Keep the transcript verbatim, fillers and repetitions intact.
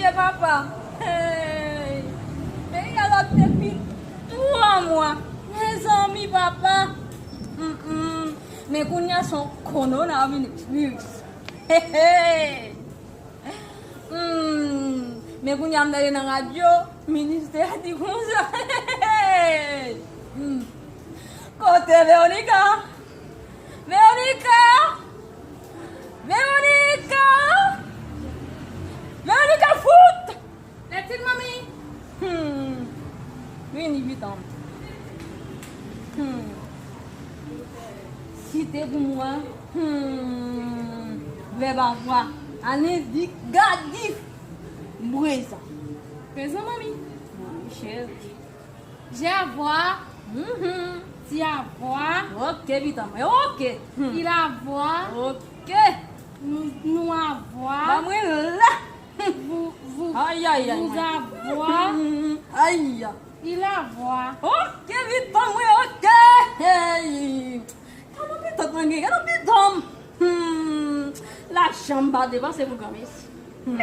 Ye papa. Hey. Peyi a la depi twa mwa. Mezanmi papa. Mm, mm. Men kounye a se yon kowonaviris. Hey, hey. Hmm, men kounye a m tande nan radyo, minis te di konsa. Hmm. Kote Veronica? Veronica! Veronica! Veronica fout! Lèt manmi. Hmm. Vini pitan. Hmm. Si te pou mwen, hmm. Vèb avwa. Ane di gadif. Breza. Prezan manmi. Manmi cheri. J'ai avoir. Mhm. Tu avoir. Ok, pitan mwen. Ok. Hmm. Il avoir. Ok. Nous, nous avoir. Ba mwen la. Vous, vous, ay, ay, ay, vous avoir. Ay. Il avoir. Ok, pitan mwen, ok. Hey. Gade pitan mwen, gade pitan. Hmm. Lajan m pa depanse pou granmesi. Hmm.